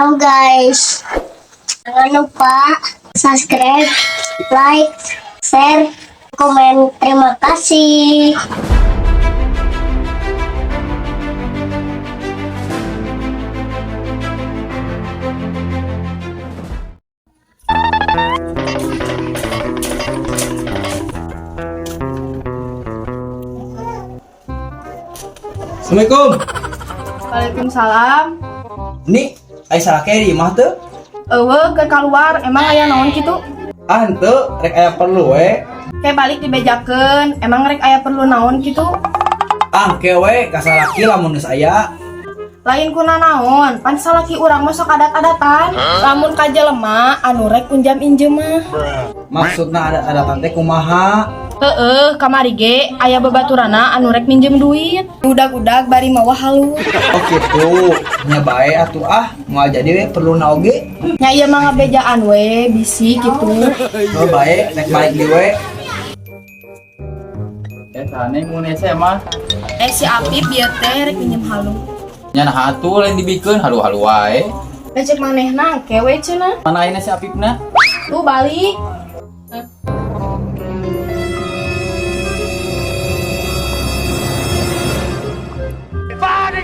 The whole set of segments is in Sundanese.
Halo guys, jangan lupa subscribe, like, share, komen. Terima kasih. Assalamualaikum. Waalaikumsalam. Ini aya salaki di imah teu? Euweuh, keur kaluar, emang aya naon kitu? Ah, henteu, rek aya perlu we. Kayak balik dibejakeun, emang rek aya perlu naon kitu? Ah, ke we ka salaki lamun geus aya. Lain kuna naon, pan salaki urang mah sok adat-adatan. Lamun ka jelema anu rek unjam injem mah. Maksudna adat-adatan teh kumaha? Heeh, kamari ge aya babaturana anu rek minjem duit. Udag-udag bari mawa halu. Oh gitu. Nya bae atuh ah, moal jadi we perlu oge. Nya ieu mah ngabejaan we, bisi kitu. Oh bae, rek balik deui we. Eh, sana mun SMA. Eh, si Apip bieu teh rek minjem halu. Nya nah atuh lain dibikeun halu-halu wae. Eh, cek manehna ke we cenah. Mana ayeuna si Apipna? Tuh balik.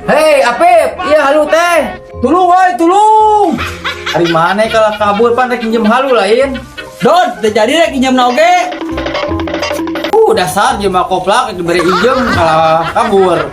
Hei, Apip, iya halu teh. Tulung woi, tulung. Ari mana kalau kabur pan rek minjem halu lain. Don, teu jadi rek injem oge. Dasar jelema koplak diberi ijem kalah kabur.